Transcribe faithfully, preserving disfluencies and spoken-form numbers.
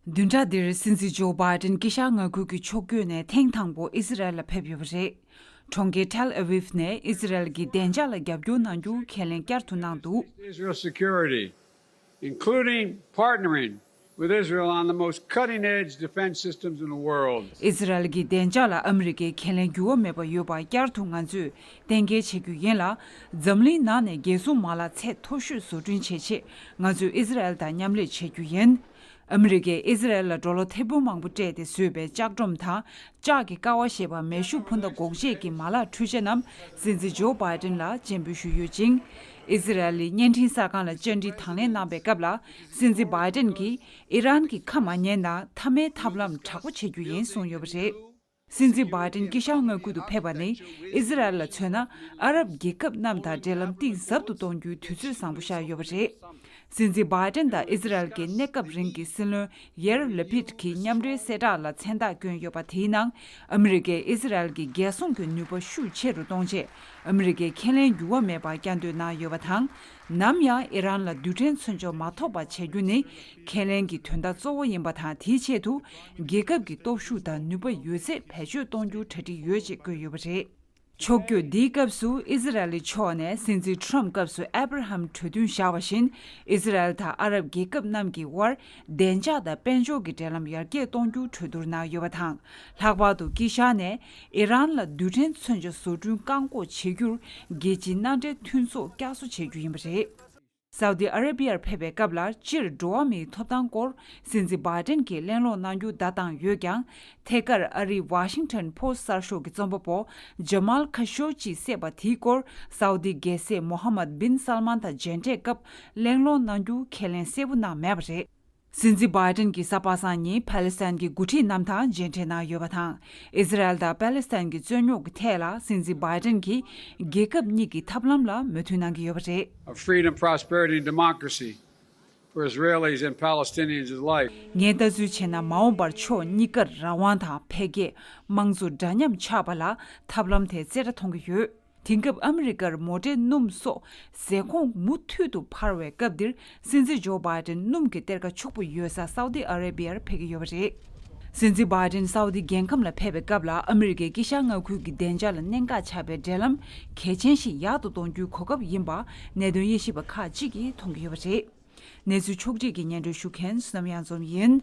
བདུན་ཕྲག་འདིར་སྲིད་འཛིན་ཇོ་བྷའི་ཏན་དཀྱིལ་ཤར་མངའ་ཁུལ་གྱི་ཕྱོགས་བསྐྱོད་ནས་ཐེངས་དང་པོ་ཨི་ཟི་རལ་ལ་ཕེབས་ཡོད་པ་རེད། གྲོང་ཁྱེར་ཐེལ་ཨ་ཝིབ་ནས་ཨི་ཟི་རལ་གྱི་བདེ་འཇགས་ལ་རྒྱབ་སྐྱོར་གནང་རྒྱུ་ཁས་ལེན་བསྐྱར་དུ་གནང་འདུག Israel's security, including partnering with Israel on the most cutting-edge defense systems in the world. ཨི་ཟི་རལ་གྱི་བདེ་འཇགས་ལ་ཨ་མི་རི་ཀས་ཁས་ལེན་འགྱུར་བ་མེད་པ་ཡོད་པ་བསྐྱར་དུ་ང་ཚོས་གཏན་འཁེལ་བྱེད་རྒྱུ་ཡིན་ལ། འཛམ་གླིང་ནང་ནས་རྒྱལ་སྲུང་མ་ལག་ཚད་མཐོ་ཤོས་བཟོ་སྐྲུན་བྱེད་ཆེད་ང་ཚོས་ཨི་ཟི་རལ་དང་མཉམ་ལས་བྱེད་རྒྱུ་ཡིན། ཨ་མི་རི་ཀས་ཨི་ཟི་རལ་ལ་ཌོ་ལར་ཐེར་འབུམ་མང་པོ་སྤྲད་དེ་བཟོས་པའི་ལྕགས་སྒྲོམ་དང་ལྕགས་ཀྱི་ཀ་བ་ཞེས་པ་མེ་ཤུགས་འཕུར་མདའ་འགོག་ཆེད་ཀྱི་མ་ལག་འཕྲུལ་ཆས་རྣམས་སྲིད་འཛིན་ཇོ་བྷའི་ཏན་ལ་སྤྱན་འབུལ་ཞུས་ཡོད་ཅིང་། ཨི་ཟི་རལ་ལི་བརྙན་འཕྲིན་གསར་ཁང་ལ་བཅར་འདྲི་དང་ལེན་གནང་པའི་སྐབས་ལ། སྲིད་འཛིན་བྷའི་ཏན་གྱིས་ཨི་རན་གྱི་ཁ་མ་ཉན་ན་མཐའ་མའི་ཐབས་ལམ་དྲག་པོ་བྱེད་རྒྱུ་ཡིན་གསུངས་ཡོད་པ་རེད། སྲིད་འཛིན་བྷའི་ཏན་དཀྱིལ་ཤར་མངའ་ཁུལ་དུ་ཕེབས་པ་ནི་ཨི་ཟི་རལ་ལ་མཚོན་ན་ཨ་རབ་རྒྱལ་ཁབ་རྣམས་དང་འབྲེལ་ལམ་གཏིང་ཟབ་ཏུ་གཏོང་རྒྱུའི་དུས་ཚོད་བཟང་པོ་ཤར་ཡོད་པ་རེད། སྲིད་འཛིན་བྷའི་ཏན་དང་ཨི་ཟི་རལ་གྱི་གནས་སྐབས་རིང་གི་སྲིད་བློན་ཡེར་ལ་པིད་ཀྱིས་མཉམ་འབྲེལ་གསལ་བསྒྲགས་ལ་མཚན་རྟགས་བསྐྱོན་ཡོད་པ་དེའི་ནང་ཨ་མི་རི་ཀས་ཨི་ཟི་རལ་གྱི་རྒྱལ་སྲུང་གི་ནུས་པ་ཤུགས་ཆེ་རུ་གཏོང་ཆེད་ཨ་མི་རི་ཀས་ཁས་ལེན་འགྱུར་བ་མེད་པར་བསྐྱར་ཟློས་གནང་ཡོད་པ་དང་། ནམ་ཡང་ཨི་རན་ལ་རྡུལ་ཕྲན་མཚོན་ཆ་མ་ཐོབ་པ་བྱ་རྒྱུ་ནི་ཁས་ལེན་གྱི་དོན་དག་གཙོ་བོ་ཡིན་པ་དང་། དེའི་ཆེད་དུ་རྒྱལ་ཁབ་ཀྱི་སྟོབས་ཤུགས་དང་ནུས་པ་ཡོད་ཚད་བེད་སྤྱོད་གཏོང་རྒྱུར་གྲ་སྒྲིག་ཡོད་ཅེས་བཀོད་ཡོད་པ་རེད། ཕྱོགས་བསྐྱོད་འདིའི་སྐབས་སུ་ཨི་ཟི་རལ་ལི་ཕྱོགས་ནས་སྲིད་འཛིན་ཊརམ་སྐབས་སུ་ཨེ་བྷ་ར་ཧམ་གྲོས་མཐུན་བཞག་པ་བཞིན། ཨི་ཟི་རལ་དང་ཨ་རབ་རྒྱལ་ཁབ་རྣམས་ཀྱི་དབར་བདེ་འཇགས་དང་དཔལ་འབྱོར་གྱི་འབྲེལ་ལམ་ཡར་རྒྱས་གཏོང་རྒྱུར་གྲོས་བསྡུར་གནང་ཡོད་པ་དང་། ལྷག་པར་དུ་དཀྱིལ་ཤར་ནས་ཨི་རན་ལ་རྡུལ་ཕྲན་མཚོན་ཆ་བཟོ་སྐྲུན་བཀག་འགོག་བྱེད་རྒྱུར་རྒྱལ་སྤྱིའི་མནའ་འབྲེལ་མཐུན་ཚོགས་བསྐྱར་གསོ་བྱེད་རྒྱུ་ཡིན་པ་རེད། སའུ་ཏི་ཨ་རེ་བྷི་ཡར་ཕེབས་པའི་སྐབས་ལ་སྤྱིར་འགྲོ་བ་མིའི་ཐོབ་ཐང་སྐོར་སྲིད་འཛིན་བྷའི་ཏན་གྱིས་གླེང་སློང་གནང་རྒྱུ་བརྡ་བཏང་ཡོད་ཀྱང་། ཐད་ཀར་ཨ་རིའི་ཝ་ཤིང་ཊོན་པོ་སི་གསར་ཤོག་གི་རྩོམ་པ་པོ་ཇ་མལ་ཁ་ཤོ་ཅིས་གསལ་བ་དེའི་སྐོར། སའུ་ཏི་རྒྱལ་སྲས་མོ་ཧ་མད་བིན་སལ་མན་དང་མཇལ་འཕྲད་སྐབས་གླེང་སློང་གནང་རྒྱུ་ཁས་ལེན་གསལ་པོ་གནང་མེད་པ་རེད། སྲིད་འཛིན་བྷའི་ཏན་གྱིས་གཟའ་པ་སངས་ཉིན་ཕ་ལེ་སི་ཐན་གྱི་འགོ་ཁྲིད་རྣམས་དང་མཇལ་འཕྲད་གནང་ཡོད་པ་དང་། ཨི་ཟི་རལ་དང་ཕ་ལེ་སི་ཐན་གྱི་རྩོད་རྙོག་གི་ཐད་ལ་སྲིད་འཛིན་བྷའི་ཏན་གྱིས་རྒྱལ་ཁབ་གཉིས་ཀྱི་ཐབས་ལམ་ལ་མོས་མཐུན་གནང་གི་ཡོད་པ་རེད། Of freedom, prosperity, and democracy for Israelis and Palestinians alike. ངས་ལྟ་ཚུལ་བྱས་ན། མ་འོངས་པར་ཕྱོགས་གཉིས་ཀར་རང་དབང་དང་འཕེལ་རྒྱས། དམངས་གཙོ་འདྲ་མཉམ་ཆགས་པ་ལ་ཐབས་ལམ་དེ་རྩེ་གྲ་མཐོང་གི་ཡོད། དེང་སྐབས་ཨ་མི་རི་ཀར་མོ་ཊའི་སྣུམ་སོགས་ཟས་ཁོངས་མུ་མཐུད་དུ་འཕར་བའི་སྐབས་འདིར། སྲིད་འཛིན་ཇོ་བྷའི་ཏན་སྣུམ་གྱི་གཏེར་ཁ་ཕྱུག་པོ་ཡོད་ས་སའུ་ཏི་ཨ་རེ་བྷི་ཡར་ཕེབས་ཀྱི་ཡོད་པ་རེད། སྲིད་འཛིན་བྷའི་ཏན་སའུ་ཏི་རྒྱལ་ཁམས་ལ་ཕེབས་པའི་སྐབས་ལ། ཨ་མི་རི་ཀས་དཀྱིལ་ཤར་མངའ་ཁུལ་གྱི་བདེ་འཇགས་ལ་གནད་འགག་ཆགས་པའི་འབྲེལ་ལམ་གལ་ཆེན་ཞིག་ཡག་ཏུ་གཏོང་རྒྱུའི་གོ་སྐབས་ཡིན་པ་གནད་དོན་དབྱེ་ཞིབ་པ་ཁག་ཅིག་གིས་མཐོང་གི་ཡོད་པ་རེད། གནས་ཚུལ་ཕྱོགས་སྒྲིག་གི་སྙན་སྒྲོན་ཞུ་མཁན་བསོད་ནམས་གཡང་འཛོམས་ཡིན།